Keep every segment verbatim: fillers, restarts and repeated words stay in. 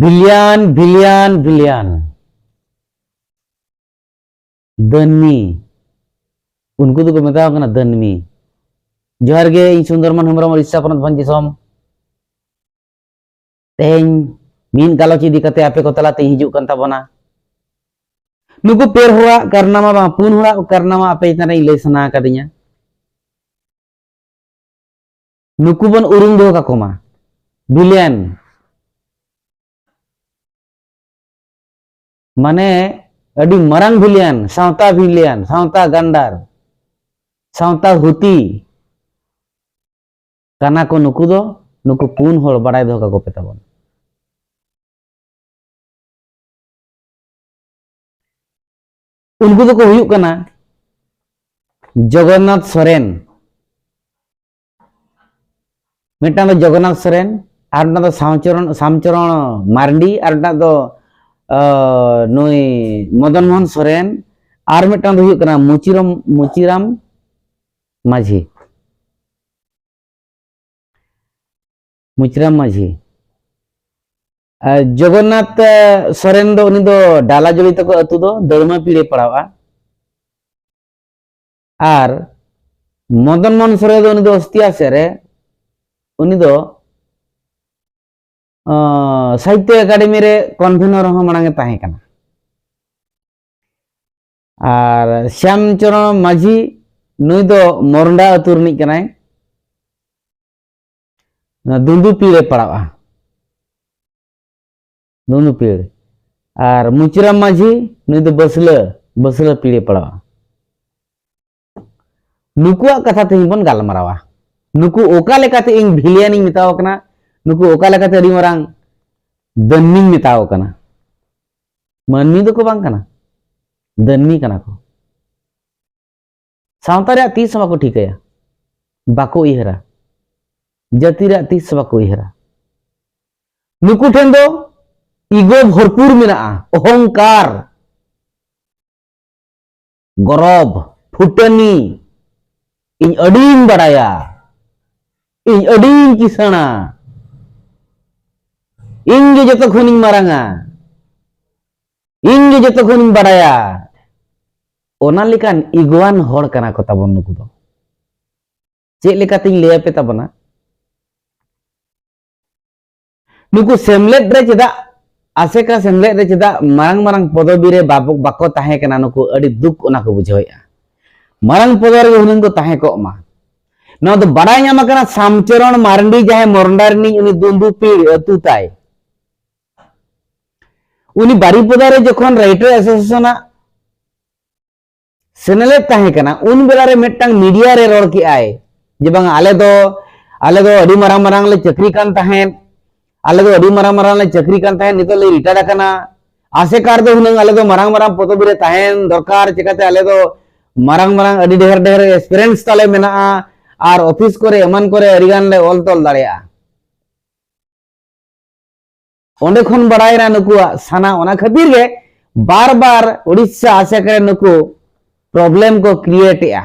ᱵᱷᱤᱞᱤᱭᱟᱱ, ᱵᱷᱤᱞᱤᱭᱟᱱ, ᱵᱷᱤᱞᱤᱭᱟᱱ᱾ ᱫᱟᱹᱱᱢᱤ᱾ ᱩᱱᱠᱩ ᱫᱚᱠᱚ ᱢᱮᱛᱟᱣ ᱠᱟᱱᱟ ᱫᱟᱹᱱᱢᱤ᱾ ᱡᱚᱦᱟᱨ ᱜᱮ, ᱤᱧ ᱥᱩᱱᱫᱚᱨᱢᱳᱦᱚᱱ ᱦᱮᱢᱵᱨᱚᱢ, ᱩᱲᱤᱥᱥᱟ ᱯᱚᱱᱚᱛ ᱵᱷᱚᱸᱡᱽ ᱫᱤᱥᱚᱢ᱾ ᱛᱮᱦᱮᱧ ᱢᱤᱫ ᱜᱟᱞᱚᱪ ᱤᱫᱤ ᱠᱟᱛᱮ ᱟᱯᱮ ᱠᱚ ᱛᱟᱞᱟᱛᱮᱧ ᱦᱤᱡᱩᱜ ᱠᱟᱱ ᱛᱟᱵᱚᱱᱟ᱾ ᱱᱩᱠᱩ ᱯᱮ ᱦᱚᱲᱟᱜ ᱠᱟᱨᱱᱟᱢᱟ ᱵᱟᱝ, ᱯᱩᱱ ᱦᱚᱲᱟᱜ ᱠᱟᱨᱱᱟᱢᱟ ᱟᱯᱮ ᱪᱮᱛᱟᱱ ᱨᱮᱧ ᱞᱟᱹᱭ ᱥᱟᱱᱟ ᱟᱠᱟᱫᱤᱧᱟ᱾ ᱱᱩᱠᱩ ᱵᱚᱱ ᱩᱨᱩᱢ ᱫᱚᱦᱚ ᱠᱟᱠᱚ ᱢᱟ᱾ ᱵᱷᱤᱞᱮᱱ, ᱢᱟᱱᱮ ᱟᱹᱰᱤ ᱢᱟᱨᱟᱝ ᱵᱷᱤᱞᱮᱱ, ᱥᱟᱶᱛᱟ ᱵᱷᱤᱞᱮᱱ, ᱥᱟᱶᱛᱟ ᱜᱟᱱᱰᱟᱨ, ᱥᱟᱶᱛᱟ ᱦᱩᱛᱤ ᱠᱟᱱᱟ ᱠᱚ ᱱᱩᱠᱩ ᱫᱚ᱾ ᱱᱩᱠᱩ ᱯᱩᱱ ᱦᱚᱲ ᱵᱟᱲᱟᱭ ᱫᱚᱦᱚ ᱠᱟᱠᱚ ᱯᱮ ᱛᱟᱵᱚᱱ᱾ ᱩᱱᱠᱩ ᱫᱚᱠᱚ ᱦᱩᱭᱩᱜ ᱠᱟᱱᱟ ᱡᱚᱜᱚᱱᱱᱟᱛᱷ ᱥᱚᱨᱮᱱ, ᱢᱤᱫᱴᱟᱝ ᱫᱚ ᱡᱚᱜᱚᱱᱱᱟᱛᱷ ᱥᱚᱨᱮᱱ, ᱟᱨ ᱢᱤᱫᱴᱟᱝ ᱫᱚ ᱥᱟᱢᱪᱚᱨᱚᱬ, ᱥᱟᱢᱪᱚᱨᱚᱬ ᱢᱟᱨᱰᱤ, ᱟᱨ ᱢᱤᱫᱴᱟᱝ ᱫᱚ, ᱟᱸ, ᱱᱩᱭ ᱢᱚᱫᱚᱱ ᱢᱳᱦᱚᱱ ᱥᱚᱨᱮᱱ, ᱟᱨ ᱢᱤᱫᱴᱟᱝ ᱫᱚ ᱦᱩᱭᱩᱜ ᱠᱟᱱᱟ ᱢᱩᱪᱤᱨᱟᱢ, ᱢᱩᱪᱤᱨᱟᱢ ᱢᱟᱹᱡᱷᱤ᱾ ᱢᱩᱪᱤᱨᱟᱢ ᱢᱟᱹᱡᱷᱤ᱾ ᱟᱨ ᱡᱚᱜᱚᱱᱱᱟᱛᱷ, ᱮ, ᱥᱚᱨᱮᱱ ᱫᱚ, ᱩᱱᱤ ᱫᱚ ᱰᱟᱞᱟᱡᱚᱲᱤ ᱛᱟᱠᱚ ᱟᱹᱛᱩ ᱫᱚ ᱫᱟᱹᱲᱢᱟᱹ ᱯᱤᱲᱮ ᱯᱟᱲᱟᱣᱼᱟ᱾ ᱟᱨ ᱢᱚᱫᱚᱱ ᱢᱳᱦᱚᱱ ᱥᱚᱨᱮᱱ ᱫᱚ, ᱩᱱᱤ ᱫᱚ ᱚᱥᱛᱤᱭᱟ ᱥᱮᱫ ᱨᱮ, ᱩᱱᱤ ᱫᱚ, ᱟᱸ, ᱥᱟᱦᱤᱛᱛᱚ ᱮᱠᱟᱰᱮᱢᱤ ᱨᱮ convener ᱦᱚᱸ ᱢᱟᱲᱟᱝ ᱮ ᱛᱟᱦᱮᱸ ᱠᱟᱱᱟ᱾ ᱟᱨ ᱥᱭᱟᱢ ᱪᱚᱨᱚᱬ ᱢᱟᱹᱡᱷᱤ, ᱱᱩᱭ ᱫᱚ ᱢᱚᱨᱚᱱᱰᱟ ᱟᱹᱛᱩ ᱨᱤᱱᱤᱡ ᱠᱟᱱᱟᱭ, ᱱᱚᱣᱟ ᱫᱩᱸᱫᱩ ᱯᱤᱲ ᱮ ᱯᱟᱲᱟᱜᱼᱟ, ᱫᱩᱸᱫᱩ ᱯᱤᱲ᱾ ᱟᱨ ᱢᱩᱪᱤᱨᱟᱢ ᱢᱟᱹᱡᱷᱤ, ᱱᱩᱭ ᱫᱚ ᱵᱟᱹᱥᱞᱟᱹ, ᱵᱟᱹᱥᱞᱟᱹ ᱯᱤᱲ ᱮ ᱯᱟᱲᱟᱜᱼᱟ᱾ ᱱᱩᱠᱩᱣᱟᱜ ᱠᱟᱛᱷᱟ ᱛᱮᱦᱮᱧ ᱵᱚᱱ ᱜᱟᱞᱢᱟᱨᱟᱣᱟ᱾ ᱱᱩᱠᱩ ᱚᱠᱟ ᱞᱮᱠᱟᱛᱮ ᱤᱧ ᱵᱷᱤᱞᱤᱭᱟᱱ ᱤᱧ ᱢᱮᱛᱟᱣ ᱠᱟᱱᱟ, ᱱᱩᱠᱩ ᱚᱠᱟ ᱞᱮᱠᱟᱛᱮ ᱟᱹᱰᱤ ᱢᱟᱨᱟᱝ ᱫᱟᱹᱱᱢᱤᱧ ᱢᱮᱛᱟᱣ ᱠᱟᱱᱟ᱾ ᱢᱟᱹᱱᱢᱤ ᱫᱚᱠᱚ ᱵᱟᱝ ᱠᱟᱱᱟ, ᱫᱟᱹᱱᱢᱤ ᱠᱟᱱᱟ ᱠᱚ᱾ ᱥᱟᱶᱛᱟ ᱨᱮᱭᱟᱜ ᱛᱤᱥ ᱦᱚᱸ ᱵᱟᱠᱚ ᱴᱷᱤᱠᱟᱹᱭᱟ, ᱵᱟᱠᱚ ᱩᱭᱦᱟᱹᱨᱟ, ᱡᱟᱹᱛᱤ ᱨᱮᱭᱟᱜ ᱛᱤᱥ ᱦᱚᱸ ᱵᱟᱠᱚ ᱩᱭᱦᱟᱹᱨᱟ᱾ ᱱᱩᱠᱩ ᱴᱷᱮᱱ ᱫᱚ ᱤᱜᱳ ᱵᱷᱚᱨᱯᱩᱨ ᱢᱮᱱᱟᱜᱼᱟ, ᱚᱦᱚᱝᱠᱟᱨ, ᱜᱚᱨᱚᱵ, ᱯᱷᱩᱴᱟᱹᱱᱤ, ᱤᱧ ᱟᱹᱰᱤᱧ ᱵᱟᱲᱟᱭᱟ, ᱤᱧ ᱟᱹᱰᱤᱧ ᱠᱤᱥᱟᱹᱬᱟ᱾ ᱤᱧ ᱜᱮ ᱡᱚᱛᱚ ᱠᱷᱚᱱᱤᱧ ᱢᱟᱨᱟᱝᱟ, ᱤᱧ ᱜᱮ ᱡᱚᱛᱚ ᱠᱷᱚᱱᱤᱧ ᱵᱟᱲᱟᱭᱟ, ᱚᱱᱟ ᱞᱮᱠᱟᱱ ᱤᱜᱳᱣᱟᱱ ᱦᱚᱲ ᱠᱟᱱᱟ ᱠᱚ ᱛᱟᱵᱚᱱ ᱱᱩᱠᱩ ᱫᱚ᱾ ᱪᱮᱫ ᱞᱮᱠᱟᱛᱤᱧ ᱞᱟᱹᱭ ᱟᱯᱮ ᱛᱟᱵᱚᱱᱟ? ᱱᱩᱠᱩ ᱥᱮᱢᱞᱮᱫ ᱨᱮ ᱪᱮᱫᱟᱜ, ᱟᱥᱮᱠᱟ ᱥᱮᱢᱞᱮᱫ ᱨᱮ ᱪᱮᱫᱟᱜ ᱢᱟᱨᱟᱝ ᱢᱟᱨᱟᱝ ᱯᱚᱫᱚᱵᱤ ᱨᱮ ᱵᱟᱵᱚ-, ᱵᱟᱠᱚ ᱛᱟᱦᱮᱸ ᱠᱟᱱᱟ? ᱱᱩᱠᱩ ᱟᱹᱰᱤ ᱫᱩᱠ ᱚᱱᱟ ᱠᱚ ᱵᱩᱡᱷᱟᱹᱣᱮᱫᱼᱟ᱾ ᱢᱟᱨᱟᱝ ᱯᱚᱫᱚ ᱨᱮᱜᱮ ᱦᱩᱱᱟᱹᱝ ᱠᱚ ᱛᱟᱦᱮᱸ ᱠᱚᱜ ᱢᱟ᱾ ᱱᱚᱣᱟ ᱫᱚ ᱵᱟᱲᱟᱭ ᱧᱟᱢ ᱟᱠᱟᱱᱟ, ᱥᱟᱢᱪᱚᱨᱚᱬ ᱢᱟᱨᱱᱰᱤ, ᱡᱟᱦᱟᱸᱭ ᱢᱚᱨᱚᱱᱰᱟ ᱨᱤᱱᱤᱡ, ᱩᱱᱤ ᱫᱩᱸᱫᱩ ᱯᱤᱲ ᱟᱹᱛᱩ ᱛᱟᱭ, ᱩᱱᱤ ᱵᱟᱨᱤᱯᱚᱫᱟ ᱨᱮ ᱡᱚᱠᱷᱚᱱ ᱨᱟᱭᱴᱟᱨ ᱮᱥᱳᱥᱤᱭᱮᱥᱚᱱᱟᱜ ᱥᱮᱱᱮᱞᱮᱫ ᱛᱟᱦᱮᱸ ᱠᱟᱱᱟ, ᱩᱱ ᱵᱮᱲᱟ ᱨᱮ ᱢᱤᱫᱴᱟᱝ ᱢᱤᱰᱤᱭᱟ ᱨᱮ ᱨᱚᱲ ᱠᱮᱜᱼᱟᱭ ᱡᱮ, "ᱵᱟᱝ, ᱟᱞᱮ ᱫᱚ, ᱟᱞᱮ ᱫᱚ ᱟᱹᱰᱤ ᱢᱟᱨᱟᱝ ᱢᱟᱨᱟᱝ ᱞᱮ ᱪᱟᱹᱠᱨᱤ ᱠᱟᱱ ᱛᱟᱦᱮᱸᱫ, ᱟᱞᱮ ᱫᱚ ᱟᱹᱰᱤ ᱢᱟᱨᱟᱝ ᱢᱟᱨᱟᱝ ᱞᱮ ᱪᱟᱹᱠᱨᱤ ᱠᱟᱱ ᱛᱟᱦᱮᱸᱫ, ᱱᱤᱛᱚᱜ ᱞᱮ ᱨᱤᱴᱟᱭᱟᱨ ᱟᱠᱟᱱᱟ᱾ ᱟᱥᱮᱠᱟ ᱨᱮᱫᱚ ᱦᱩᱱᱟᱹᱝ ᱟᱞᱮ ᱫᱚ ᱢᱟᱨᱟᱝ ᱢᱟᱨᱟᱝ ᱯᱚᱫᱚᱵᱤ ᱨᱮ ᱛᱟᱦᱮᱱ ᱫᱚᱨᱠᱟᱨ, ᱪᱮᱠᱟᱛᱮ ᱟᱞᱮ ᱫᱚ ᱢᱟᱨᱟᱝ ᱢᱟᱨᱟᱝ ᱟᱹᱰᱤ ᱰᱷᱮᱨ ᱰᱷᱮᱨ ᱮᱠᱥᱯᱮᱨᱤᱭᱮᱱᱥ ᱛᱟᱞᱮ ᱢᱮᱱᱟᱜᱼᱟ ᱟᱨ ᱚᱯᱷᱤᱥ ᱠᱚᱨᱮ ᱮᱢᱟᱱ ᱠᱚᱨᱮ ᱟᱹᱰᱤ ᱜᱟᱱ ᱞᱮ ᱚᱞ ᱛᱚᱞ ᱫᱟᱲᱮᱭᱟᱜᱼᱟ᱾" ᱚᱸᱰᱮ ᱠᱷᱚᱱ ᱵᱟᱲᱟᱭᱮᱱᱟ ᱱᱩᱠᱩᱣᱟᱜ ᱥᱟᱱᱟ᱾ ᱚᱱᱟ ᱠᱷᱟᱹᱛᱤᱨ ᱜᱮ ᱵᱟᱨ ᱵᱟᱨ ᱩᱲᱤᱥᱥᱟ ᱟᱥᱮᱠᱟ ᱨᱮ ᱱᱩᱠᱩ ᱯᱨᱚᱵᱞᱮᱢ ᱠᱚ ᱠᱨᱤᱭᱮᱴ ᱮᱜᱼᱟ᱾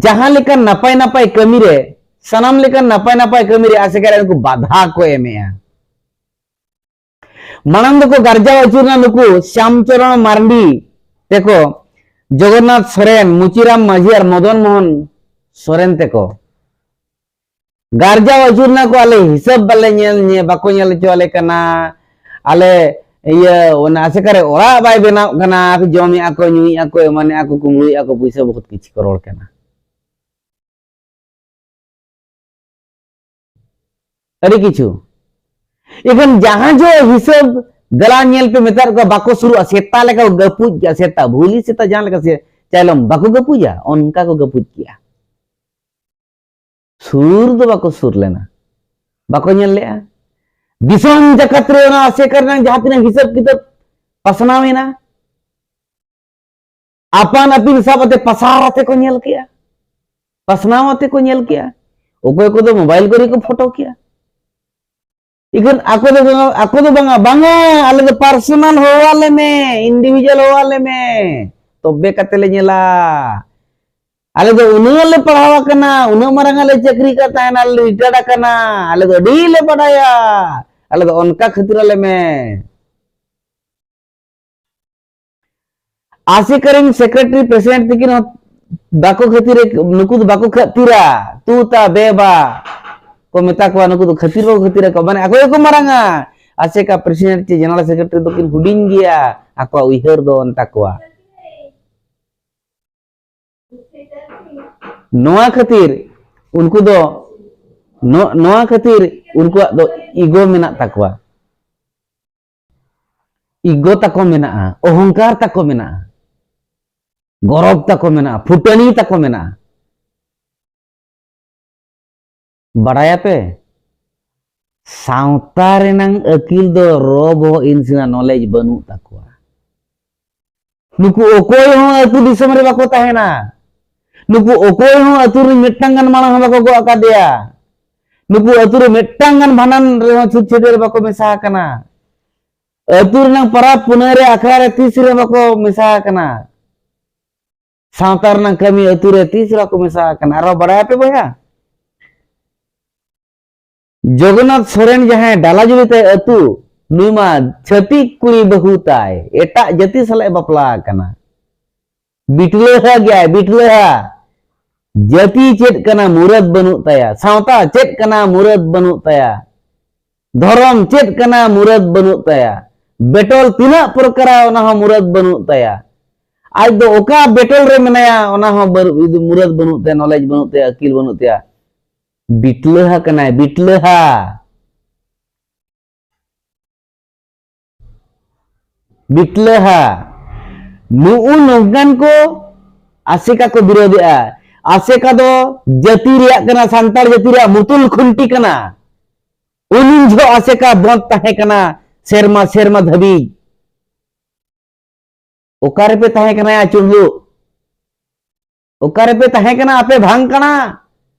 ᱡᱟᱦᱟᱸ ᱞᱮᱠᱟ ᱱᱟᱯᱟᱭ ᱱᱟᱯᱟᱭ ᱠᱟᱹᱢᱤ ᱨᱮ, ᱥᱟᱱᱟᱢ ᱞᱮᱠᱟᱱ ᱱᱟᱯᱟᱭ ᱱᱟᱯᱟᱭ ᱠᱟᱹᱢᱤ ᱨᱮ ᱟᱥᱮᱠᱟ ᱨᱮ ᱱᱩᱠᱩ ᱵᱟᱫᱷᱟ ᱠᱚ ᱮᱢᱮᱜᱼᱟ᱾ ᱢᱟᱲᱟᱝ ᱫᱚᱠᱚ ᱜᱟᱨᱡᱟᱣ ᱟᱹᱪᱩᱨᱱᱟ ᱱᱩᱠᱩ ᱥᱭᱟᱢ ᱪᱚᱨᱚᱬ ᱢᱟᱨᱰᱤ ᱛᱮᱠᱚ, ᱡᱚᱜᱚᱱᱱᱟᱛᱷ ᱥᱚᱨᱮᱱ, ᱢᱩᱪᱤᱨᱟᱢ ᱢᱟᱹᱡᱷᱤ ᱟᱨ ᱢᱚᱫᱚᱱ ᱢᱳᱦᱚᱱ ᱥᱚᱨᱮᱱ ᱛᱮᱠᱚ᱾ ᱜᱟᱨᱡᱟᱣ ᱟᱹᱪᱩᱨᱱᱟ ᱠᱚ, ᱟᱞᱮ ᱦᱤᱥᱟᱹᱵ ᱵᱟᱞᱮ ᱧᱮᱞ, ᱧᱮ-, ᱵᱟᱠᱚ ᱧᱮᱞ ᱦᱚᱪᱚ ᱟᱞᱮ ᱠᱟᱱᱟ᱾ ᱟᱞᱮ ᱤᱭᱟᱹ, ᱚᱱᱟ ᱟᱥᱮᱠᱟ ᱨᱮ ᱚᱲᱟᱜ ᱵᱟᱭ ᱵᱮᱱᱟᱜ ᱠᱟᱱᱟ, ᱡᱚᱢᱮᱜᱼᱟ ᱠᱚ, ᱧᱩᱭᱮᱜᱼᱟ ᱠᱚ, ᱮᱢᱟᱱᱮᱜᱼᱟ ᱠᱚ, ᱠᱩᱢᱵᱽᱲᱩᱭᱮᱜᱼᱟ ᱠᱚ, ᱯᱩᱭᱥᱟᱹ ᱵᱚᱦᱩᱛ ᱠᱤᱪᱷᱩ ᱠᱚ ᱨᱚᱲ ᱠᱟᱱᱟ᱾ ᱟᱹᱰᱤ ᱠᱤᱪᱷᱩ᱾ ᱮᱠᱷᱟᱱ ᱡᱟᱦᱟᱸ ᱡᱚ ᱦᱤᱥᱟᱹᱵ, ᱫᱮᱞᱟ ᱧᱮᱞ ᱯᱮ, ᱢᱮᱛᱟᱫ ᱠᱚᱣᱟ ᱵᱟᱠᱚ ᱥᱩᱨᱩᱜᱼᱟ, ᱥᱮᱛᱟ ᱞᱮᱠᱟ ᱠᱚ ᱜᱟᱹᱯᱩᱡ ᱠᱮᱜᱼᱟ, ᱥᱮᱛᱟ, ᱵᱷᱩᱞᱤ ᱥᱮᱛᱟ ᱡᱟᱦᱟᱸ ᱞᱮᱠᱟ ᱥᱮ ᱪᱟᱭᱞᱚᱢ ᱵᱟᱠᱚ ᱜᱟᱹᱯᱩᱡᱟ, ᱚᱱᱠᱟ ᱠᱚ ᱜᱟᱹᱯᱩᱡ ᱠᱮᱜᱼᱟ᱾ ᱥᱩᱨ ᱫᱚ ᱵᱟᱠᱚ ᱥᱩᱨ ᱞᱮᱱᱟ, ᱵᱟᱠᱚ ᱧᱮᱞ ᱞᱮᱜᱼᱟ᱾ ᱫᱤᱥᱚᱢ ᱡᱟᱠᱟᱛ ᱨᱮ ᱚᱱᱟ ᱟᱥᱮᱠᱟ ᱨᱮᱱᱟᱜ ᱡᱟᱦᱟᱸ ᱛᱤᱱᱟᱹᱜ ᱦᱤᱥᱟᱹᱵ ᱠᱤᱛᱟᱹᱵ ᱯᱟᱥᱱᱟᱣ ᱮᱱᱟ, ᱟᱯᱟᱱ ᱟᱹᱯᱤᱱ ᱥᱟᱵ ᱟᱛᱮ ᱯᱟᱥᱟᱨ ᱟᱛᱮ ᱠᱚ ᱧᱮᱞ ᱠᱮᱜᱼᱟ, ᱯᱟᱥᱱᱟᱣ ᱟᱛᱮ ᱠᱚ ᱧᱮᱞ ᱠᱮᱜᱼᱟ᱾ ᱚᱠᱚᱭ ᱠᱚᱫᱚ ᱢᱳᱵᱟᱭᱤᱞ ᱠᱚᱨᱮ ᱠᱚ ᱯᱷᱳᱴᱳ ᱠᱮᱜᱼᱟ᱾ ᱤᱠᱷᱟᱹᱱ ᱟᱠᱚ ᱫᱚ ᱵᱟᱝᱟ, ᱟᱠᱚ ᱫᱚ ᱵᱟᱝᱟ, ᱵᱟᱝᱟ, ᱟᱞᱮ ᱫᱚ ᱯᱟᱨᱥᱚᱱᱟᱞ ᱦᱚᱦᱚᱣᱟᱞᱮ ᱢᱮ, ᱤᱱᱰᱤᱵᱷᱤᱡᱩᱣᱟᱞ ᱦᱚᱦᱚᱣᱟᱞᱮ ᱢᱮ, ᱛᱚᱵᱮ ᱠᱟᱛᱮ ᱞᱮ ᱧᱮᱞᱟ᱾ ᱟᱞᱮ ᱫᱚ ᱩᱱᱟᱹᱜ ᱞᱮ ᱯᱟᱲᱦᱟᱣ ᱟᱠᱟᱱᱟ, ᱩᱱᱟᱹᱜ ᱢᱟᱨᱟᱝ ᱟᱜ ᱞᱮ ᱪᱟᱹᱠᱨᱤ ᱠᱟᱫ ᱛᱟᱦᱮᱱᱟ, ᱟᱞᱮ ᱞᱮ ᱨᱤᱴᱟᱭᱟᱨᱰ ᱟᱠᱟᱱᱟ, ᱟᱞᱮ ᱫᱚ ᱟᱹᱰᱤ ᱞᱮ ᱵᱟᱰᱟᱭᱟ, ᱟᱞᱮ ᱫᱚ ᱚᱱᱠᱟ ᱠᱷᱟᱹᱛᱤᱨ ᱟᱞᱮ ᱢᱮ᱾ ᱟᱥᱮᱠᱟ ᱨᱮᱱ ᱥᱮᱠᱨᱮᱴᱟᱨᱤ ᱯᱨᱮᱥᱤᱰᱮᱱᱴ ᱛᱟᱹᱠᱤᱱ ᱦᱚᱸ ᱵᱟᱠᱚ ᱠᱷᱟᱹᱛᱤᱨ, ᱱᱩᱠᱩ ᱫᱚ ᱵᱟᱠᱚ ᱠᱷᱟᱹᱛᱤᱨᱟ, ᱛᱩ ᱛᱟ ᱵᱮ ᱵᱟ ᱠᱚ ᱢᱮᱛᱟ ᱠᱚᱣᱟ, ᱱᱩᱠᱩ ᱫᱚ ᱠᱷᱟᱹᱛᱤᱨ ᱵᱟᱠᱚ ᱠᱷᱟᱹᱛᱤᱨ ᱟᱠᱚᱣᱟ, ᱢᱟᱱᱮ ᱟᱠᱚ ᱜᱮᱠᱚ ᱢᱟᱨᱟᱝᱟ᱾ ᱟᱥᱮᱠᱟ ᱯᱨᱮᱥᱤᱰᱮᱱᱴ ᱪᱮ ᱡᱮᱱᱟᱨᱮᱞ ᱥᱮᱠᱨᱮᱴᱟᱨᱤ ᱫᱚᱠᱤᱱ ᱦᱩᱰᱤᱧ ᱜᱮᱭᱟ, ᱟᱠᱚᱣᱟᱜ ᱩᱭᱦᱟᱹᱨ ᱫᱚ ᱚᱱ ᱛᱟᱠᱚᱣᱟ᱾ ᱱᱚᱣᱟ ᱠᱷᱟᱹᱛᱤᱨ ᱩᱱᱠᱩ ᱫᱚ, ᱱᱚ-, ᱱᱚᱣᱟ ᱠᱷᱟᱹᱛᱤᱨ ᱩᱱᱠᱩᱣᱟᱜ ᱫᱚ ᱤᱜᱳ ᱢᱮᱱᱟᱜ ᱛᱟᱠᱚᱣᱟ᱾ ᱤᱜᱳ ᱛᱟᱠᱚ ᱢᱮᱱᱟᱜᱼᱟ, ᱚᱦᱚᱝᱠᱟᱨ ᱛᱟᱠᱚ ᱢᱮᱱᱟᱜᱼᱟ, ᱜᱚᱨᱚᱵ ᱛᱟᱠᱚ ᱢᱮᱱᱟᱜᱼᱟ, ᱯᱷᱩᱴᱟᱹᱱᱤ ᱛᱟᱠᱚ ᱢᱮᱱᱟᱜᱼᱟ᱾ ᱵᱟᱲᱟᱭᱟᱯᱮ, ᱥᱟᱶᱛᱟ ᱨᱮᱱᱟᱝ ᱟᱹᱠᱤᱞ ᱫᱚ ᱨᱚ ᱵᱚᱦᱚᱜ ᱤᱱᱥᱤᱱᱟ ᱱᱚᱞᱮᱡᱽ ᱵᱟᱹᱱᱩᱜ ᱛᱟᱠᱚᱣᱟ᱾ ᱱᱩᱠᱩ ᱚᱠᱚᱭ ᱦᱚᱸ ᱟᱹᱛᱩ ᱫᱤᱥᱚᱢ ᱨᱮ ᱵᱟᱠᱚ ᱛᱟᱦᱮᱱᱟ᱾ ᱱᱩᱠᱩ ᱚᱠᱚᱭ ᱦᱚᱸ ᱟᱹᱛᱩ ᱨᱮ ᱢᱤᱫᱴᱟᱝ ᱜᱟᱱ ᱢᱟᱲᱟᱝ ᱦᱚᱸ ᱵᱟᱠᱚ ᱜᱚᱜ ᱟᱠᱟᱫᱮᱭᱟ᱾ ᱱᱩᱠᱩ ᱟᱹᱛᱩ ᱨᱮ ᱢᱤᱫᱴᱟᱝ ᱜᱟᱱ ᱵᱷᱟᱸᱰᱟᱱ ᱨᱮᱦᱚᱸ ᱪᱷᱩᱛ ᱪᱷᱟᱹᱴᱭᱟᱹᱨ ᱨᱮ ᱵᱟᱠᱚ ᱢᱮᱥᱟ ᱟᱠᱟᱱᱟ᱾ ᱟᱹᱛᱩ ᱨᱮᱱᱟᱜ ᱯᱟᱨᱟᱵᱽ ᱯᱩᱱᱟᱹᱭ ᱨᱮ ᱟᱠᱷᱲᱟ ᱨᱮ ᱛᱤᱥ ᱨᱮᱦᱚᱸ ᱵᱟᱠᱚ ᱢᱮᱥᱟ ᱟᱠᱟᱱᱟ᱾ ᱥᱟᱶᱛᱟ ᱨᱮᱱᱟᱜ ᱠᱟᱹᱢᱤ ᱟᱹᱛᱩ ᱨᱮ ᱛᱤᱥ ᱨᱮᱦᱚᱸ ᱵᱟᱠᱚ ᱢᱮᱥᱟ ᱟᱠᱟᱱᱟ᱾ ᱟᱨᱦᱚᱸ ᱵᱟᱲᱟᱭᱟᱯᱮ ᱵᱚᱭᱦᱟ, ᱡᱚᱜᱚᱱᱱᱟᱛᱷ ᱥᱚᱨᱮᱱ ᱡᱟᱦᱟᱸᱭ ᱰᱟᱞᱟᱡᱩᱲᱤ ᱛᱟᱭ ᱟᱹᱛᱩ, ᱱᱩᱭ ᱢᱟ ᱪᱷᱟᱹᱛᱤᱠ ᱠᱩᱲᱤ ᱵᱟᱹᱦᱩ ᱛᱟᱭ, ᱮᱴᱟᱜ ᱡᱟᱹᱛᱤ ᱥᱟᱞᱟᱜ ᱮ ᱵᱟᱯᱞᱟ ᱟᱠᱟᱱᱟ᱾ ᱵᱤᱴᱞᱟᱹᱦᱟ ᱜᱮᱭᱟᱭ, ᱵᱤᱴᱞᱟᱹᱦᱟ᱾ ᱡᱟᱹᱛᱤ ᱪᱮᱫ ᱠᱟᱱᱟ ᱢᱩᱨᱟᱹᱫ ᱵᱟᱹᱱᱩᱜ ᱛᱟᱭᱟ, ᱥᱟᱶᱛᱟ ᱪᱮᱫ ᱠᱟᱱᱟ ᱢᱩᱨᱟᱹᱫ ᱵᱟᱹᱱᱩᱜ ᱛᱟᱭᱟ, ᱫᱷᱚᱨᱚᱢ ᱪᱮᱫ ᱠᱟᱱᱟ ᱢᱩᱨᱟᱹᱫ ᱵᱟᱹᱱᱩᱜ ᱛᱟᱭᱟ, ᱵᱮᱴᱚᱞ ᱛᱤᱱᱟᱹᱜ ᱯᱨᱚᱠᱟᱨᱟ ᱚᱱᱟ ᱦᱚᱸ ᱢᱩᱨᱟᱹᱫ ᱵᱟᱹᱱᱩᱜ ᱛᱟᱭᱟ᱾ ᱟᱡ ᱫᱚ ᱚᱠᱟ ᱵᱮᱴᱚᱞ ᱨᱮ ᱢᱮᱱᱟᱭᱟ ᱚᱱᱟ ᱦᱚᱸ ᱵᱟᱹᱱᱩᱜ, ᱢᱩᱨᱟᱹᱫ ᱵᱟᱹᱱᱩᱜ ᱛᱟᱭᱟ, ᱱᱚᱞᱮᱡᱽ ᱵᱟᱹᱱᱩᱜ ᱛᱟᱭᱟ, ᱟᱹᱠᱤᱞ ᱵᱟᱹᱱᱩᱜ ᱛᱟᱭᱟ᱾ ᱵᱤᱴᱞᱟᱹᱦᱟ ᱠᱟᱱᱟᱭ, ᱵᱤᱴᱞᱟᱹᱦᱟ᱾ ᱵᱤᱴᱞᱟᱹᱦᱟ᱾ ᱱᱩᱜᱼᱩ ᱱᱚᱝᱠᱟᱱ ᱠᱚ ᱟᱥᱮᱠᱟ ᱠᱚ ᱵᱤᱨᱳᱫᱮᱜᱼᱟ᱾ ᱟᱥᱮᱠᱟ ᱫᱚ ᱡᱟᱹᱛᱤ ᱨᱮᱭᱟᱜ ᱠᱟᱱᱟ, ᱥᱟᱱᱛᱟᱲ ᱡᱟᱹᱛᱤ ᱨᱮᱭᱟᱜ ᱢᱩᱛᱩᱞ ᱠᱷᱩᱱᱴᱤ ᱠᱟᱱᱟ᱾ ᱩᱱᱤ ᱡᱚᱦᱚᱜ ᱟᱥᱮᱠᱟ ᱵᱚᱸᱫ ᱛᱟᱦᱮᱸ ᱠᱟᱱᱟ ᱥᱮᱨᱢᱟ, ᱥᱮᱨᱢᱟ ᱫᱷᱟᱹᱵᱤᱡ᱾ ᱚᱠᱟ ᱨᱮᱯᱮ ᱛᱟᱦᱮᱸ ᱠᱟᱱᱟ ᱭᱟ ᱪᱩᱱᱰᱩ? ᱚᱠᱟ ᱨᱮᱯᱮ ᱛᱟᱦᱮᱸ ᱠᱟᱱᱟ ᱟᱯᱮ ᱵᱷᱟᱝ ᱠᱟᱱᱟ?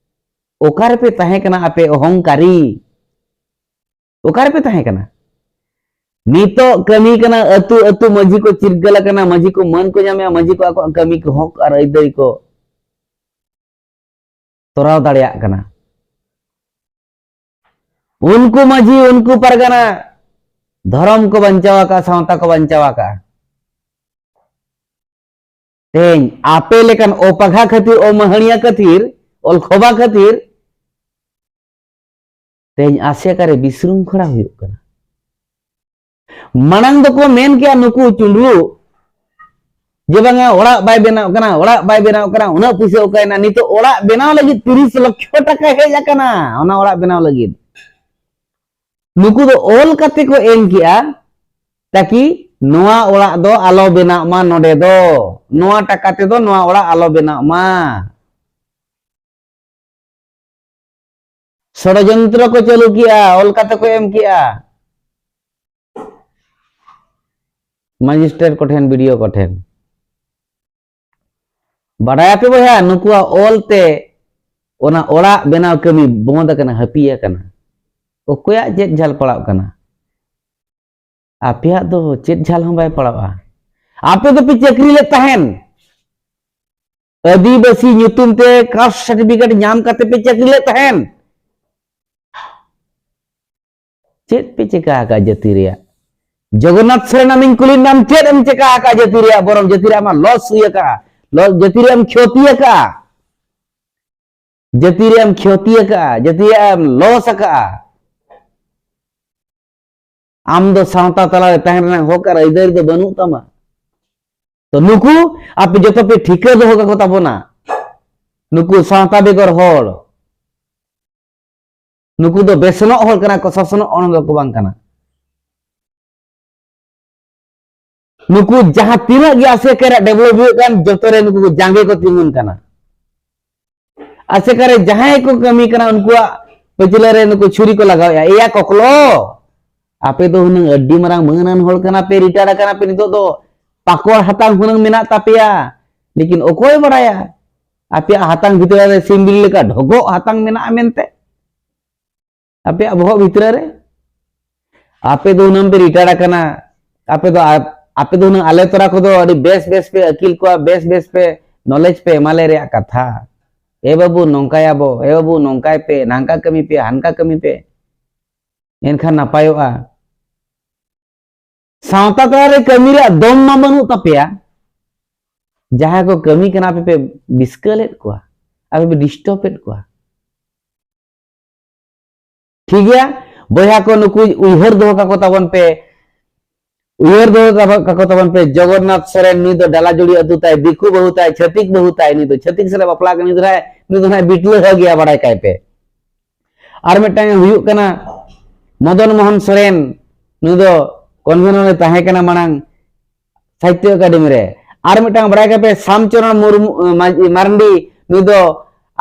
ᱚᱠᱟ ᱨᱮᱯᱮ ᱛᱟᱦᱮᱸ ᱠᱟᱱᱟ ᱟᱯᱮ ᱚᱦᱚᱝᱠᱟᱨᱤ? ᱚᱠᱟ ᱨᱮᱯᱮ ᱛᱟᱦᱮᱸ ᱠᱟᱱᱟ? ᱱᱤᱛᱚᱜ ᱠᱟᱹᱢᱤ ᱠᱟᱱᱟ, ᱟᱹᱛᱩ ᱟᱹᱛᱩ ᱢᱟᱹᱡᱷᱤ ᱠᱚ ᱪᱤᱨᱜᱟᱹᱞ ᱟᱠᱟᱱᱟ, ᱢᱟᱹᱡᱷᱤ ᱠᱚ ᱢᱟᱹᱱ ᱠᱚ ᱧᱟᱢᱮᱜᱼᱟ, ᱢᱟᱹᱡᱷᱤ ᱠᱚ ᱟᱠᱚᱣᱟᱜ ᱠᱟᱹᱢᱤ ᱠᱚ, ᱦᱚᱠ ᱟᱨ ᱟᱹᱭᱫᱟᱹᱨᱤ ᱠᱚ ᱛᱚᱨᱟᱣ ᱫᱟᱲᱮᱭᱟᱜ ᱠᱟᱱᱟ᱾ ᱩᱱᱠᱩ ᱢᱟᱹᱡᱷᱤ, ᱩᱱᱠᱩ ᱯᱟᱨᱜᱟᱱᱟ ᱫᱷᱚᱨᱚᱢ ᱠᱚ ᱵᱟᱧᱪᱟᱣ ᱟᱠᱟᱫᱼᱟ, ᱥᱟᱶᱛᱟ ᱠᱚ ᱵᱟᱧᱪᱟᱣ ᱟᱠᱟᱫᱼᱟ᱾ ᱛᱮᱦᱮᱧ ᱟᱯᱮ ᱞᱮᱠᱟᱱ ᱚᱯᱟᱜᱷᱟ ᱠᱷᱟᱹᱛᱤᱨ, ᱚᱢᱟᱹᱦᱟᱹᱲᱤᱭᱟᱹ ᱠᱷᱟᱹᱛᱤᱨ, ᱚᱞ ᱠᱷᱚᱵᱟ ᱠᱷᱟᱹᱛᱤᱨ ᱛᱮᱦᱮᱧ ᱟᱥᱮᱠᱟ ᱨᱮ ᱵᱤᱥᱨᱩᱝᱠᱷᱚᱲᱟ ᱦᱩᱭᱩᱜ ᱠᱟᱱᱟ᱾ ᱢᱟᱲᱟᱝ ᱫᱚᱠᱚ ᱢᱮᱱ ᱠᱮᱜᱼᱟ ᱱᱩᱠᱩ ᱪᱩᱸᱰᱨᱩ ᱡᱮ ᱵᱟᱝᱟ ᱚᱲᱟᱜ ᱵᱟᱭ ᱵᱮᱱᱟᱣ ᱠᱟᱱᱟ, ᱚᱲᱟᱜ ᱵᱟᱭ ᱵᱮᱱᱟᱣ ᱠᱟᱱᱟ, ᱩᱱᱟᱹᱜ ᱯᱩᱭᱥᱟᱹ ᱚᱠᱟᱭᱮᱱᱟ? ᱱᱤᱛᱚᱜ ᱚᱲᱟᱜ ᱵᱮᱱᱟᱣ ᱞᱟᱹᱜᱤᱫ ᱛᱤᱨᱤᱥ ᱞᱚᱠᱷᱚ ᱴᱟᱠᱟ ᱦᱮᱡ ᱟᱠᱟᱱᱟ, ᱚᱱᱟ ᱚᱲᱟᱜ ᱵᱮᱱᱟᱣ ᱞᱟᱹᱜᱤᱫ᱾ ᱱᱩᱠᱩ ᱫᱚ ᱚᱞ ᱠᱟᱛᱮ ᱠᱚ ᱮᱢ ᱠᱮᱜᱼᱟ, ᱛᱟᱠᱤ ᱱᱚᱣᱟ ᱚᱲᱟᱜ ᱫᱚ ᱟᱞᱚ ᱵᱮᱱᱟᱜ ᱢᱟ ᱱᱚᱰᱮ ᱫᱚ, ᱱᱚᱣᱟ ᱴᱟᱠᱟ ᱛᱮᱫᱚ ᱱᱚᱣᱟ ᱚᱲᱟᱜ ᱟᱞᱚ ᱵᱮᱱᱟᱜ ᱢᱟ᱾ ᱥᱚᱲᱚᱡᱚᱱᱛᱨᱚ ᱠᱚ ᱪᱟᱹᱞᱩ ᱠᱮᱜᱼᱟ, ᱚᱞ ᱠᱟᱛᱮ ᱠᱚ ᱮᱢ ᱠᱮᱜᱼᱟ ᱢᱮᱡᱤᱥᱴᱨᱮᱴ ᱠᱚᱴᱷᱮᱱ, ᱵᱤᱰᱤᱳ ᱠᱚᱴᱷᱮᱱ᱾ ᱵᱟᱰᱟᱭᱟᱯᱮ ᱵᱚᱭᱦᱟ, ᱱᱩᱠᱩᱣᱟᱜ ᱚᱞ ᱛᱮ ᱚᱱᱟ ᱚᱲᱟᱜ ᱵᱮᱱᱟᱣ ᱠᱟᱹᱢᱤ ᱵᱚᱱᱫ ᱟᱠᱟᱱᱟ, ᱦᱟᱹᱯᱤ ᱟᱠᱟᱱᱟ᱾ ᱚᱠᱚᱭᱟᱜ ᱪᱮᱫ ᱡᱷᱟᱞ ᱯᱟᱲᱟᱜ ᱠᱟᱱᱟ? ᱟᱯᱮᱭᱟᱜ ᱫᱚ ᱪᱮᱫ ᱡᱷᱟᱞ ᱦᱚᱸ ᱵᱟᱭ ᱯᱟᱲᱟᱜᱼᱟ᱾ ᱟᱯᱮ ᱫᱚᱯᱮ ᱪᱟᱹᱠᱨᱤ ᱞᱮᱫ ᱛᱟᱦᱮᱱ, ᱟᱹᱫᱤᱵᱟᱹᱥᱤ ᱧᱩᱛᱩᱢ ᱛᱮ ᱠᱟᱥᱴ ᱥᱟᱨᱴᱤᱯᱷᱤᱠᱮᱴ ᱧᱟᱢ ᱠᱟᱛᱮ ᱯᱮ ᱪᱟᱹᱠᱨᱤ ᱞᱮᱫ ᱛᱟᱦᱮᱱ᱾ ᱪᱮᱫ ᱯᱮ ᱪᱮᱠᱟ ᱟᱠᱟᱫ ᱡᱟᱹᱛᱤ ᱨᱮᱭᱟᱜ? ᱡᱚᱜᱚᱱᱱᱟᱛᱷ ᱥᱚᱨᱮᱱ, ᱟᱢᱤᱧ ᱠᱩᱞᱤᱭᱮᱫ ᱢᱮᱭᱟ, ᱟᱢ ᱪᱮᱫ ᱮᱢ ᱪᱮᱠᱟ ᱟᱠᱟᱫ ᱡᱟᱹᱛᱤ ᱨᱮᱭᱟᱜ? ᱵᱚᱨᱚᱝ ᱡᱟᱹᱛᱤ ᱨᱮᱭᱟᱜ ᱟᱢᱟᱜ ᱞᱚᱥ ᱦᱩᱭ ᱟᱠᱟᱫᱼᱟ, ᱞᱚ-, ᱡᱟᱹᱛᱤ ᱨᱮᱭᱟᱜ ᱮᱢ ᱠᱷᱚᱛᱤ ᱟᱠᱟᱫᱼᱟ, ᱡᱟᱹᱛᱤ ᱨᱮᱭᱟᱜ ᱮᱢ ᱠᱷᱚᱛᱤ ᱟᱠᱟᱫᱼᱟ, ᱡᱟᱹᱛᱤ ᱨᱮᱭᱟᱜ ᱮᱢ ᱞᱚᱥ ᱟᱠᱟᱫᱼᱟ᱾ ᱟᱢ ᱫᱚ ᱥᱟᱶᱛᱟ ᱛᱟᱞᱟᱨᱮ ᱛᱟᱦᱮᱱ ᱨᱮᱱᱟᱜ ᱦᱚᱠ ᱟᱨ ᱟᱹᱭᱫᱟᱹᱨᱤ ᱫᱚ ᱵᱟᱹᱱᱩᱜ ᱛᱟᱢᱟ᱾ ᱛᱚ ᱱᱩᱠᱩ ᱟᱯᱮ ᱡᱚᱛᱚ ᱯᱮ ᱴᱷᱤᱠᱟᱹ ᱫᱚᱦᱚ ᱠᱟᱠᱚ ᱛᱟᱵᱚᱱᱟ᱾ ᱱᱩᱠᱩ ᱥᱟᱶᱛᱟ ᱵᱮᱜᱚᱨ ᱦᱚᱲ, ᱱᱩᱠᱩ ᱫᱚ ᱵᱮᱥᱚᱱᱚᱜ ᱦᱚᱲ ᱠᱟᱱᱟ ᱠᱚ, ᱥᱟᱥᱚᱱᱚᱜ ᱦᱚᱲ ᱫᱚᱠᱚ ᱵᱟᱝ ᱠᱟᱱᱟ᱾ ᱱᱩᱠᱩ ᱡᱟᱦᱟᱸ ᱛᱤᱱᱟᱹᱜ ᱜᱮ ᱟᱥᱮᱠᱟ ᱨᱮ ᱰᱮᱵᱷᱞᱚᱯ ᱦᱩᱭᱩᱜ ᱠᱟᱱ, ᱡᱚᱛᱚ ᱨᱮ ᱱᱩᱠᱩ ᱠᱚ ᱡᱟᱸᱜᱮ ᱠᱚ ᱛᱤᱸᱜᱩᱱ ᱠᱟᱱᱟ᱾ ᱟᱥᱮᱠᱟ ᱨᱮ ᱡᱟᱦᱟᱸᱭ ᱠᱚ ᱠᱟᱹᱢᱤ ᱠᱟᱱᱟ, ᱩᱱᱠᱩᱣᱟᱜ ᱯᱟᱹᱪᱷᱞᱟᱹ ᱨᱮ ᱱᱩᱠᱩ ᱪᱷᱩᱨᱤ ᱠᱚ ᱞᱟᱜᱟᱣᱮᱫᱼᱟ᱾ ᱮᱭᱟ ᱠᱚᱠᱞᱚ, ᱟᱯᱮ ᱫᱚ ᱦᱩᱱᱟᱹᱝ ᱟᱹᱰᱤ ᱢᱟᱨᱟᱝ ᱢᱟᱹᱱᱟᱱ ᱦᱚᱲ ᱠᱟᱱᱟ ᱯᱮ, ᱨᱤᱴᱟᱭᱟᱨ ᱟᱠᱟᱱᱟ ᱯᱮ, ᱱᱤᱛᱚᱜ ᱫᱚ ᱯᱟᱠᱚᱲ ᱦᱟᱛᱟᱝ ᱦᱩᱱᱟᱹᱝ ᱢᱮᱱᱟᱜ ᱛᱟᱯᱮᱭᱟ, ᱞᱮᱠᱤᱱ ᱚᱠᱚᱭ ᱵᱟᱲᱟᱭᱟ ᱟᱯᱮᱭᱟᱜ ᱦᱟᱛᱟᱝ ᱵᱷᱤᱛᱨᱤ ᱨᱮ ᱥᱤᱢ ᱵᱤᱞᱤ ᱞᱮᱠᱟ ᱰᱷᱚᱜᱚᱜ ᱦᱟᱛᱟᱝ ᱢᱮᱱᱟᱜᱼᱟ ᱢᱮᱱᱛᱮ? ᱟᱯᱮᱭᱟᱜ ᱵᱚᱦᱚᱜ ᱵᱷᱤᱛᱨᱤ ᱨᱮ ᱟᱯᱮ ᱫᱚ ᱦᱩᱱᱟᱹᱝ ᱯᱮ ᱨᱤᱴᱟᱭᱟᱨ ᱟᱠᱟᱱᱟ, ᱟᱯᱮ ᱫᱚ, ᱟᱯᱮ ᱫᱚ ᱦᱩᱱᱟᱹᱝ ᱟᱞᱮ ᱛᱚᱨᱟ ᱠᱚᱫᱚ ᱟᱹᱰᱤ ᱵᱮᱥ ᱵᱮᱥ ᱯᱮ ᱟᱹᱠᱤᱞ ᱠᱚᱣᱟ, ᱵᱮᱥ ᱵᱮᱥ ᱯᱮ ᱱᱚᱞᱮᱡᱽ ᱯᱮ ᱮᱢᱟ ᱞᱮ ᱨᱮᱭᱟᱜ ᱠᱟᱛᱷᱟ᱾ ᱮ ᱵᱟᱹᱵᱩ, ᱱᱚᱝᱠᱟᱭᱟᱵᱚ, ᱮ ᱵᱟᱹᱵᱩ, ᱱᱚᱝᱠᱟᱭ ᱯᱮ, ᱱᱟᱝᱠᱟ ᱠᱟᱹᱢᱤ ᱯᱮ, ᱦᱟᱱᱠᱟ ᱠᱟᱹᱢᱤ ᱯᱮ᱾ ᱮᱱᱠᱷᱟᱱ ᱱᱟᱯᱟᱭᱚᱜᱼᱟ᱾ ᱥᱟᱶᱛᱟ ᱛᱟᱞᱟᱨᱮ ᱠᱟᱹᱢᱤ ᱨᱮᱭᱟᱜ ᱫᱚᱢ ᱢᱟ ᱵᱟᱹᱱᱩᱜ ᱛᱟᱯᱮᱭᱟ᱾ ᱡᱟᱦᱟᱸᱭ ᱠᱚ ᱠᱟᱹᱢᱤ ᱠᱟᱱᱟ, ᱟᱯᱮ ᱯᱮ ᱵᱤᱥᱠᱟᱹᱞᱮᱫ ᱠᱚᱣᱟ, ᱟᱯᱮ ᱯᱮ ᱰᱤᱥᱴᱟᱨᱵ ᱮᱫ ᱠᱚᱣᱟ᱾ ᱴᱷᱤᱠ ᱜᱮᱭᱟ ᱵᱚᱭᱦᱟ ᱠᱚ, ᱱᱩᱠᱩ ᱩᱭᱦᱟᱹᱨ ᱫᱚᱦᱚ ᱠᱟᱠᱚ ᱛᱟᱵᱚᱱ ᱯᱮ, ᱩᱭᱦᱟᱹᱨ ᱫᱚᱦᱚ ᱠᱟᱠᱚ ᱛᱟᱵᱚᱱ ᱯᱮ᱾ ᱡᱚᱜᱚᱱᱱᱟᱛᱷ ᱥᱚᱨᱮᱱ, ᱱᱩᱭ ᱫᱚ ᱰᱟᱞᱟᱡᱩᱲᱤ ᱟᱹᱛᱩ ᱛᱟᱭ, ᱫᱤᱠᱩ ᱵᱟᱹᱦᱩ ᱛᱟᱭ, ᱪᱷᱟᱹᱛᱤᱠ ᱵᱟᱹᱦᱩ ᱛᱟᱭ, ᱱᱩᱭ ᱫᱚ ᱪᱷᱟᱹᱛᱤᱠ ᱥᱟᱞᱟᱜ ᱵᱟᱯᱞᱟ ᱠᱟᱱᱟ, ᱱᱩᱭ ᱫᱚ ᱱᱟᱦᱟᱜ, ᱱᱩᱭ ᱫᱚ ᱱᱟᱦᱟᱜ ᱵᱤᱴᱞᱟᱹᱦᱟᱹ ᱜᱮᱭᱟ, ᱵᱟᱲᱟᱭ ᱠᱟᱭ ᱯᱮ᱾ ᱟᱨ ᱢᱤᱫᱴᱟᱝ ᱦᱩᱭᱩᱜ ᱠᱟᱱᱟ ᱢᱚᱫᱚᱱ ᱢᱳᱦᱚᱱ ᱥᱚᱨᱮᱱ, ᱱᱩᱭ ᱫᱚ ᱠᱚᱱᱵᱷᱮᱱᱚᱨ ᱨᱮ ᱛᱟᱦᱮᱸ ᱠᱟᱱᱟ ᱢᱟᱲᱟᱝ ᱥᱟᱦᱤᱛᱛᱚ ᱮᱠᱟᱰᱮᱢᱤ ᱨᱮ᱾ ᱟᱨ ᱢᱤᱫᱴᱟᱝ ᱵᱟᱲᱟᱭ ᱠᱟᱯᱮ ᱥᱟᱢᱪᱚᱨᱚᱬ ᱢᱩᱨᱢᱩ, ᱢᱟ-, ᱢᱟᱨᱱᱰᱤ, ᱱᱩᱭ ᱫᱚ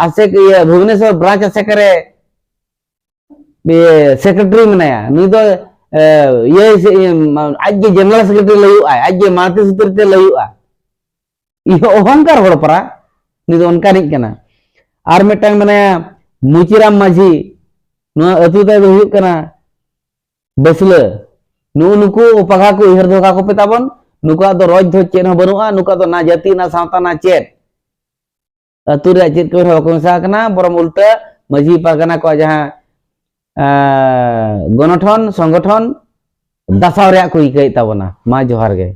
ᱟᱥᱮᱠ, ᱤᱭᱟᱹ, ᱵᱷᱩᱵᱽᱱᱮᱥᱚᱨ ᱵᱨᱟᱧᱪ ᱟᱥᱮᱠᱟ ᱨᱮ, ᱤᱭᱟᱹ, ᱥᱮᱠᱨᱮᱴᱟᱨᱤ ᱢᱮᱱᱟᱭᱟ᱾ ᱱᱩᱭ ᱫᱚ, ᱮ, ᱤᱭᱟᱹ, ᱤᱭᱟᱹ, ᱟᱡ ᱜᱮ ᱡᱮᱱᱟᱨᱟᱞ ᱥᱮᱠᱨᱮᱴᱟᱨᱤ ᱞᱟᱹᱭᱩᱜᱼᱟᱭ, ᱟᱡ ᱜᱮ ᱢᱟᱨᱟᱴᱷᱤ ᱥᱩᱛᱨᱮ ᱛᱮ ᱞᱟᱹᱭᱩᱜᱼᱟ᱾ ᱤᱭᱟᱹ ᱚᱦᱚᱝᱠᱟᱨ ᱦᱚᱲ ᱯᱟᱨᱟ, ᱩᱱᱤ ᱫᱚ ᱚᱱᱠᱟᱱᱤᱡ ᱠᱟᱱᱟ᱾ ᱟᱨ ᱢᱤᱫᱴᱟᱝ ᱢᱮᱱᱟᱭᱟ ᱢᱩᱪᱤᱨᱟᱢ ᱢᱟᱹᱡᱷᱤ, ᱱᱚᱣᱟ ᱟᱹᱛᱩ ᱛᱟᱭ ᱫᱚ ᱦᱩᱭᱩᱜ ᱠᱟᱱᱟ ᱵᱟᱹᱥᱞᱟᱹ᱾ ᱱᱩᱜᱼᱩ ᱱᱩᱠᱩ ᱯᱟᱜᱷᱟ ᱠᱚ ᱩᱭᱦᱟᱹᱨ ᱫᱚᱦᱚ ᱠᱟᱠᱚ ᱯᱮ ᱛᱟᱵᱚᱱ᱾ ᱱᱩᱠᱩᱣᱟᱜ ᱫᱚ ᱨᱚᱡᱽ ᱫᱷᱚᱡᱽ ᱪᱮᱫ ᱦᱚᱸ ᱵᱟᱹᱱᱩᱜᱼᱟ, ᱱᱩᱠᱩᱣᱟᱜ ᱫᱚ ᱱᱟ ᱡᱟᱹᱛᱤ, ᱱᱟ ᱥᱟᱶᱛᱟ, ᱱᱟ ᱪᱮᱫ᱾ ᱟᱹᱛᱩ ᱨᱮᱭᱟᱜ ᱪᱮᱫ ᱠᱚ ᱨᱮᱦᱚᱸ ᱵᱟᱠᱚ ᱢᱮᱥᱟ ᱟᱠᱟᱱᱟ, ᱵᱚᱨᱚᱝ ᱩᱞᱴᱟᱹ ᱢᱟᱹᱡᱷᱤ ᱯᱟᱨᱜᱟᱱᱟ ᱠᱚᱣᱟᱜ ᱡᱟᱦᱟᱸ, ᱟᱸ, ᱜᱚᱱᱚᱴᱷᱚᱱ, ᱥᱚᱝᱜᱚᱴᱷᱚᱱ ᱫᱟᱥᱟᱣ ᱨᱮᱭᱟᱜ ᱠᱚ ᱨᱤᱠᱟᱹᱭᱮᱫ ᱛᱟᱵᱚᱱᱟ᱾ ᱢᱟ ᱡᱚᱦᱟᱨ ᱜᱮ᱾